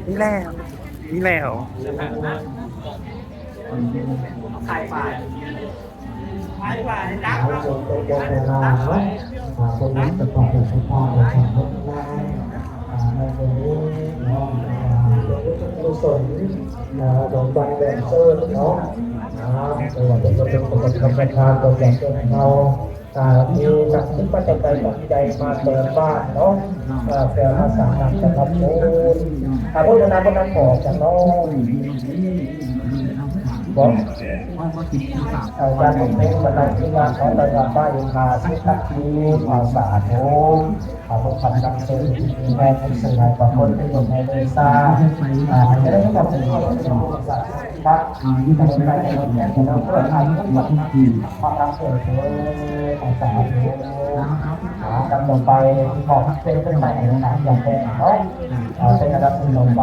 ນີ້ແຫຼະ ນີ້ແຫຼະ ຂາຍປາ ຂາຍປາໃຫ້ຈັກເນາະ ຂາຍປາໃຫ້ຈັກເນາະ ອ່າ ຄົນນີ້ຈະປະເພດສຸພາບ ແລະ ຄຳເພິ່ນຫຼາຍ ອ່າ ໃນມື້ນີ້ເນາະ ອ່າ ເປັນບຸນກຸສົນ ອ່າ ຂອງບັນແດນເຊີເນາະ ອ່າ ເອີ ເປັນ ເປັນ ເປັນ ເປັນປະທານ ເປັນແຂກເຊີນເຮົາ ອ່າ ທີ່ຕັ້ງຈິດຕັ້ງໃຈຕັ້ງໃຈມາແຕ່ບ້ານເນາະ ອ່າ ເພື່ອມາສ້າງນ້ຳສະພັບບຸນ ອາ ໂພຊະນາຄົນນຳອອກຈາກນ້ອງ ບໍ່ ເອີ ການຮ້ອງເພງບັນດາທີມງານຂອງໄດ້ຮັບມາອີກຫ້າສິບນາທີ ອ່າ ສາທຸ ອ່າ ເພື່ອຄຳນຳເຊີນແມ່ນເຊິ່ງໃຫ້ປາກົດໃນໂລກໃນເມສາ ອ່າ ໃຫ້ໄດ້ຮັບຄວາມເປັນ ອ່າ ຢູ່ໃນໂລກໃນເມສາ ເພື່ອໃຫ້ຄວາມຮັກເພິງ ສາທຸ ອ່າ ນຳຕໍ່ໄປ ຂໍຮັກເພິ່ນໄປໃນນາມຢ່າງແທ້ເນາະ ອ່າ ເປັນອັນດັບຕໍ່ໄປ.